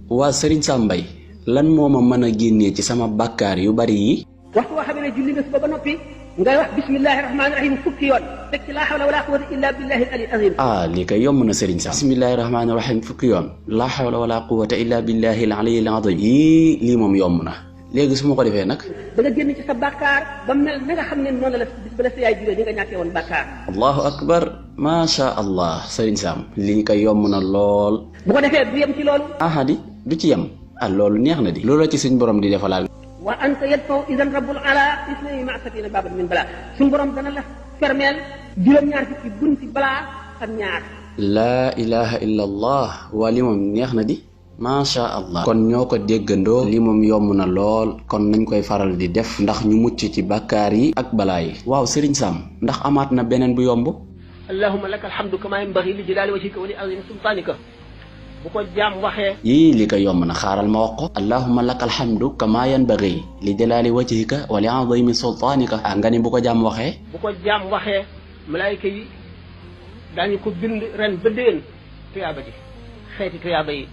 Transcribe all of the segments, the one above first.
waa Serigne Sam Mbaye lan moo ma mën a génnee ci sama bàkkaar yu bari yi. waxtu woo xam ne julli nga suba ba noppi ngay wax bismillahi rahmaani rahim fukki yoon teg ci laa hawla wala quwwata illa billahi al aliyyil azim. lii kay yomb na Serigne Sam. bismillahi rahmaani rahim fukki yoon laa hawla wala quwwata illa billahi al aliyyil azim. lii moom yomb na. léegi su ma ko defee nag. da nga génn ci sa bàkkaar ba mel na nga xam ne noonu la bis ba la sa yaay juree ni nga ñàkkee woon bàkkaar. allahu akbar macha allah Serigne Sam. lii kay yomb na lool. bu ko defee du yem ci loolu. di du ci yem. loolu neex na di. loolu la ci suñ borom di defalaal. wa anta yadfaw idan rabbul ala isnayni ma satina baban min balaa suñ borom dana la fermeel juróom-ñaar fukki bunti balaa ak ñaar. laa ilaha illa allah. waa li moom neex na di. macha allah. kon ñoo ko déggandoo. li moom yomb na lool. kon nañ koy faral di def. ndax ñu mucc ci bàkkaar yi ak balaa yi. waaw Serigne Sam ndax amaat na beneen bu yomb. allahumma laka alhamdu kama yanbaghi li jalaali wajhika wa li azimi sultaanika. bu ko jaam waxee. li ko yomb na xaaral ma wax ko. allahumma laka alhamdu kama yanbaghi li jalaali wajhika wa li azimi sultaanika. nga ni bu ko jaam waxee. bu ko jaam waxee. malaayika yi daañu ko bind ren ba déwén tuyaaba ji xeeti tuyaaba yi.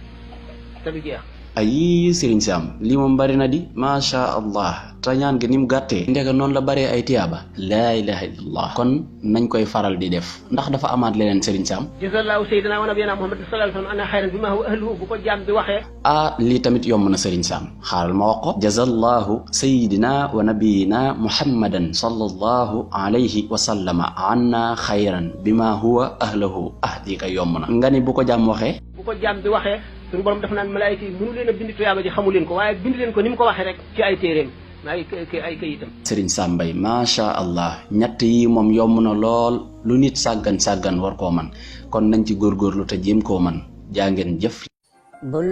Serigne Sam lii moom bari na di macha allah te ñaan gi ni mu gàttee ndeka noonu la baree ay tiyaaba laa ilaha illallah. kon nañ koy faral di def ndax dafa amaat leneen Serigne Sam. jazallahu sayyidina wa nabiyana muhammad sallallahu alayhi wa sallam ana xayran bima huwa ahluhu bu ko jaam bi waxee. lii tamit yomb na Serigne Sam xaaral ma wax ko. jazallahu sayyidina wa nabiyina muhammadan sallallahu alayhi wa sallama anna xayran bima huwa ahluhu. lii kay yomb na. nga ni bu ko jaam waxee. bu ko jaam bi waxee. suñu borom def naan malaayika yi mënu leen a bind tuyaaba ji xamu leen ko waaye bind leen ko ni mu ko waxee rek ci ay téeréem ay kayitam. Serigne Sam Mbaye macha allah ñett yi moom yomb na lool lu nit sàggan war koo man kon nañ ci góorgóorlu te jéem koo man jaa ngeen jëf.